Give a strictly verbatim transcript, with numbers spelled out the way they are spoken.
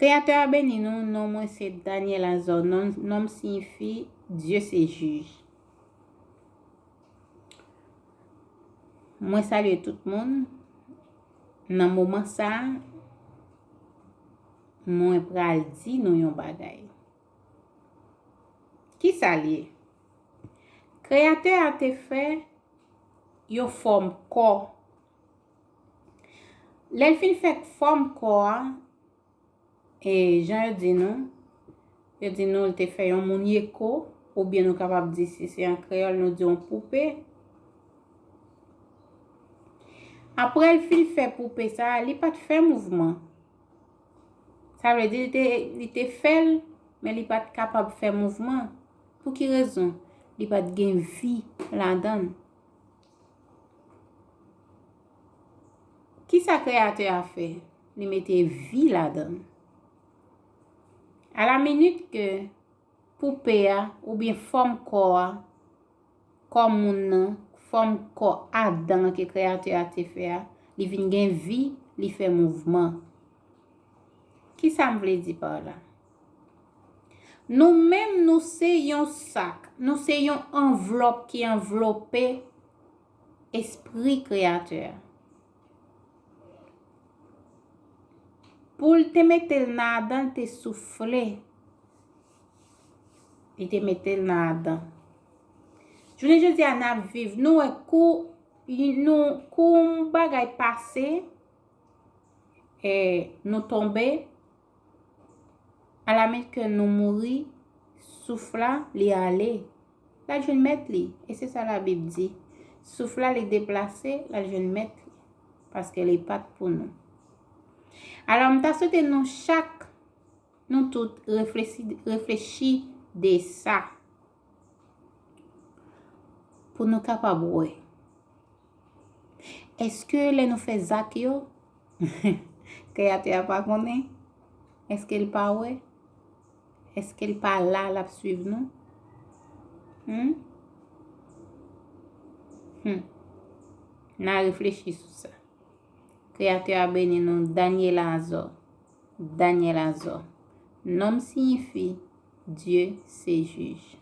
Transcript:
Kreyatè a beni nou, non mwen se Daniel Azor, non, non m siyifi Dye se jij. Mwen salye tout moun. Nan moman sa a, mwen pral di nou yon bagay. Kisa l ye? Kreyatè a te fè yon fòm kò. Lè l fin fè fòm kò a, e jan yo di nou, yo di nou l te fè yon mounyeko, oubyen nou kapab di, si se an kreyòl, nou di yon poupe. Apre l fin fè poupe sa a, li pa t fè mouvman. Sa vle di, li te, li te fè l, men li pa t kapab fè mouvman. Pou ki rezon? Li pa t gen vi ladan l. Kisa Kreyatè a fè? Li mete vi ladan l. Alaminit ke poupe a, oubyen fòm kò a, kò moun nan, fòm kò Adan an ke Kreyatè a te fè a, li vin gen vi, li fè mouvman. Kisa m vle di pa la? Nou menm, nou se yon sak, nou se yon anvlòp ki anvlope espri Kreyatè a. Pou l te mete l nan Adan, l te soufle. Li te mete l nan Adan. Jounen jodi a, n ap viv, nou wè kou, nou, kou yon bagay pase, e nou tonbe, alaminit ke nou mouri, souf la, li ale. L al jwenn mèt li. E se sa Labib di. Souf la, li deplase, l al jwenn mèt li. Paske li pa t pou nou. Alò, m ta swete nou chak, nou tout, reflechi, reflechi de sa. Pou nou kapab wè. Èske lè nou fè zak yo, Kreyatè a pa konnen? Èske l pa wè? Èske l pa la, l ap swiv nou? Hmm? Hmm. N a reflechi sou sa. Kreyatè a beni nou. Daniel Azor. Daniel Azor. Non m siyifi Dye se jij.